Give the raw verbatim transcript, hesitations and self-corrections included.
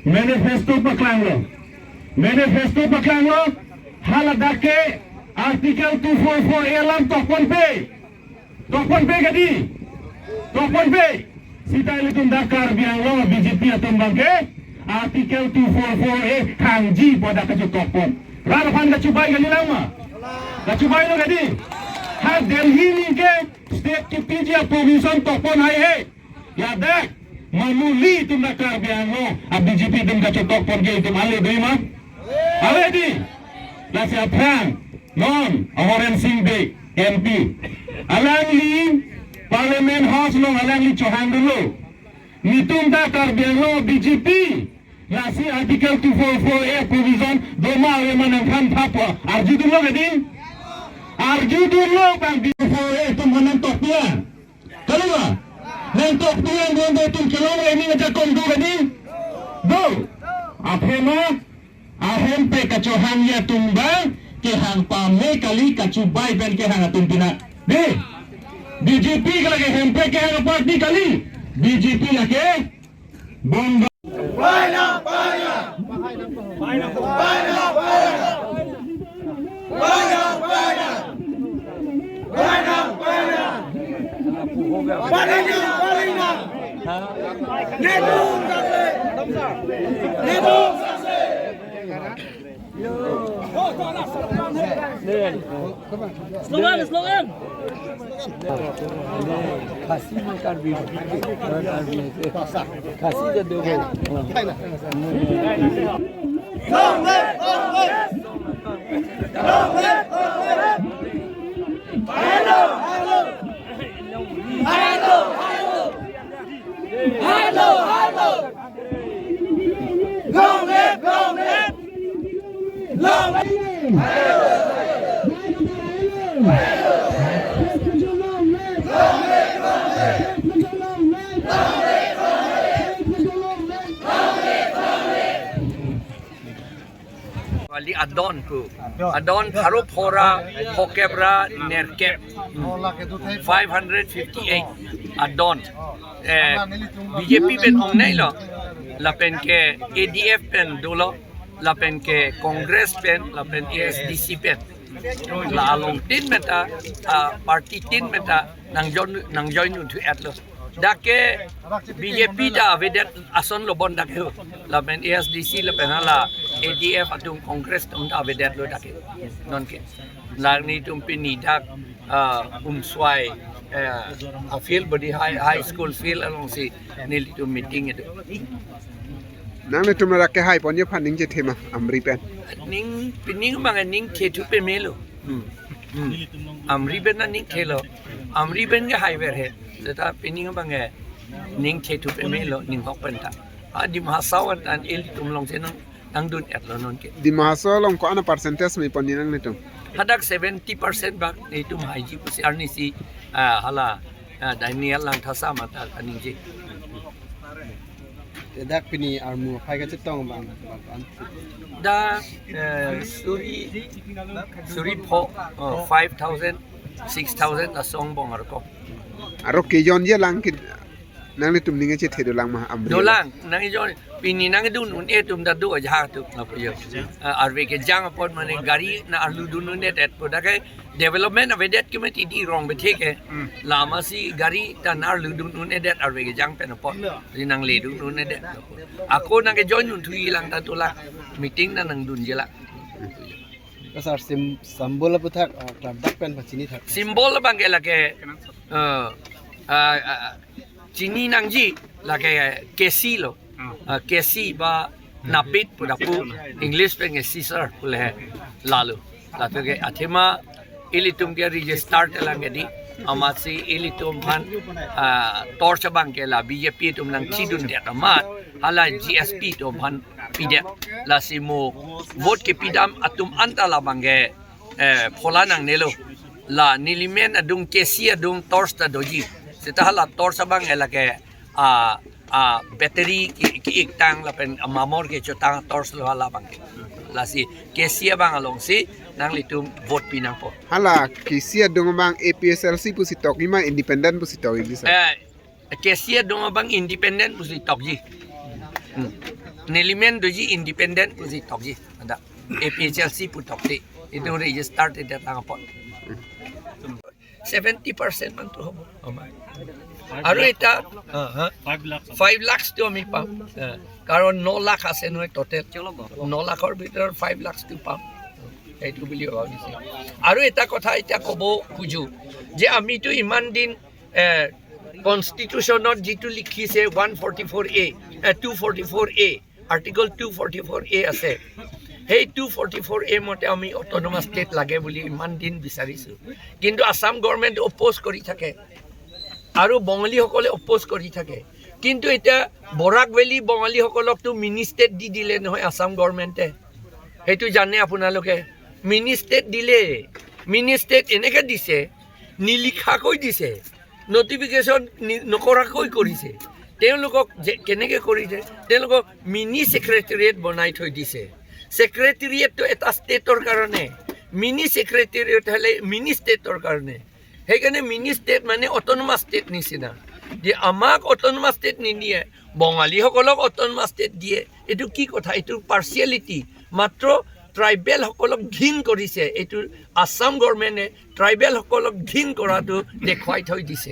Manifesto paklanglo. Manifesto paklanglo. Hala dak ke Article two four four A alam tokponpe. Tokponpe kedi. Tokponpe. Seta ilitum dak Karbi Anglong B J P atum abangke Article two four four A hangji pu dak kachotokpon. Rat aphan kachobai kali lang ma? Kachobailo kedi. Ha Delhi ningke state kipiji a-provision tokpon haihe. Ladak, mane ilitum dak Karbi Anglong a-B J P atum kachotokpon ke itum ale do ma? Ale di. Lasi aphrang, non, Horensing Bey, M P. Alangli Parliament House along alangli chohangdunlo. Netum dak Karbi Anglong B J P. Lasi Article two four four A provision do ma ave ma nangthan tha pu arjudunlo kedi. Arjudunlo bang two four four A atum nangtokpia. Kali ma? Nangtokpia, nangtokpia atum kelong ini ajakong do kedi. Do. Aphema, ahempek kachohangji atum abang kehang pame kali, kachobai pen kehang atum pina. Di. B J P ke lake hempek kehang aparty kali. B J P lake bom. Slogan, slogan. Khasi ma Karbi, Karbi, Khasi jadu. Long live, long live. Long live, long live. Hello, hello. Hello, hello. Hello, hello. Long live, long live. Long live. Kali adon pu. Adon. Adon pharo phora phokep ra nerkep. Five hundred fifty-eight adon. Eh, B J P pen ongneilo. Lapen ke A D F pen dolo. Lapen ke Congress pen, lapen A S D C pen. La along tin meta, ah, party tin meta nangjoin, nangjoin unthu etlo. Dak ke B J P ta avedet ason lo bon dak ke. Lapen A S D C lapen hala A D F atum Congress atum ta avedetlo dak ke. Non ke. La netum pini dak, ah, Umswai, eh, a field body high, high school field alongsi nelitum meeting do. Nanglitum rak kehaiponji aphan ning chethe ma Amri pen? Ning, pining abang ning thethu pemelo. Hmm. Hmm. Amri pen na ning thelo. Amri pen kehaiver he. Seta pining abang ning thethu pemelo, ning hok pen ta. A Dima Hasao an, an ilitum alongsi nang, nangdun etlo non ke. Dima Hasao along ko-an a percentage mepon ni nanglitum? Hadak seventy percent bak netum haiji pusi arnisi, ah, hala, ah, Daniel Langthasa mata kaningje. Dak pini armu aphai kachetong abang, abang, abang. Dak, eh, suri, suri pho, oh, five thousand, six thousand asong bong arko. Aro kejon je lang ke nanglitum ning chethe dolang ma Amri? Dolang, nangjon, pini nangdun un-e atum ta do aja tu, lapu jo. Eh, arve kejang apot mane gari na arlu dun un-edet pu dak ke development avedet ke mati di rong bethe ke. Hmm. Lama si gari ta na arlu dun un-edet arve kejang pen apot. Di nangle dun un-edet. Ako nangkejoin unthu ilang ta dolang. Meeting na nangdunje lang. Ka sar sim-, symbol aputhak, ah, klardak pen pachini thak. Symbol abang ke lake, eh, ah, ah, chini nangji lake K C lo. Ah, K C ba napit pu dak pu, English pen nge scissor pu le lalo. Latum ke athema ilitum ke register telang ke di, amatsi ilitum aphan, ah, torch abang ke la B J P atum nangchidundet amat hala G S P atum aphan pidet. Lasi mo vote kepidam atum anta labang ke, eh, phola nangnelo. La nelimen adung K C adung torch ta doji. Seta hala torch abang ke lake, ah, ah, battery ke, ke-iktang lapen amamor kechotang torch lo hala abang ke. Lasi K C abang alongsi nanglitum vote pi nangpo. Hala K C adung abang A P H L C pusi tokji ma independent pusi tokji sir? Eh, K C adung abang independent pusi tokji. Hmm. Nelimen doji independent pusi tokji. Ada A P H L C pu tokte. Itu register tidak tangapon. Seventy percent man tu hobo. Amar. Aru এটা, হা, হা। Five lakhs. Five lakhs tu আমি পাম। হা। কাৰণ ন লাখ আছে নহয় total। ন লাখৰ ভিতৰত five lakhs tu পাম। এইটো বুলি ভাবিছো। আৰু এটা কথা এতিয়া ক'ব খোজো যে আমিতো ইমান দিন, এ, কনষ্টিটিউচনত যিটো লিখিছে ওৱান ফৰ্টি ফ'ৰ এ, এ, টু ফৰ্টি ফ'ৰ এ, আৰ্টিকল টু ফৰ্টি ফ'ৰ এ আছে, সেই টু ফৰ্টি ফ'ৰ এ মতে আমি অট'নমাছ ষ্টেট লাগে বুলি ইমান দিন বিচাৰিছো, কিন্তু আছাম গভৰ্ণমেণ্ট অপ'জ কৰি থাকে আৰু বঙালীসকলে অপ'জ কৰি থাকে। কিন্তু এতিয়া বৰাক ভেলী বঙালীসকলকতো মিনি ষ্টেট দি দিলে নহয় আছাম গভৰ্ণমেণ্টে, সেইটো জানে আপোনালোকে। মিনি ষ্টেট দিলে, মিনি ষ্টেট এনেকে দিছে, নিলিখাকৈ দিছে, নটিফিকেশ্যন নকৰাকৈ কৰিছে। তেওঁলোকক যে কেনেকে কৰিছে, তেওঁলোকক মিনি ছেক্ৰেটেৰিয়েট বনাই থৈ দিছে। ছেক্ৰেটেৰিয়েটটো এটা ষ্টেটৰ কাৰণে, মিনি ছেক্ৰেটেৰিয়েট হ'লে মিনি ষ্টেটৰ কাৰণে। সেইকাৰণে মিনি ষ্টেট মানে অট'নমাছ ষ্টেট নিচিনা। যে আমাক অট'নমাছ ষ্টেট নিদিয়ে, বঙালীসকলক অট'নমাছ ষ্টেট দিয়ে। এইটো কি কথা? এইটো পাৰ্চিয়েলিটি। মাত্ৰ ট্ৰাইবেলসকলক ঘিণ কৰিছে। এইটো আছাম গভৰ্ণমেণ্টে ট্ৰাইবেলসকলক ঘিণ কৰাটো দেখুৱাই থৈ দিছে।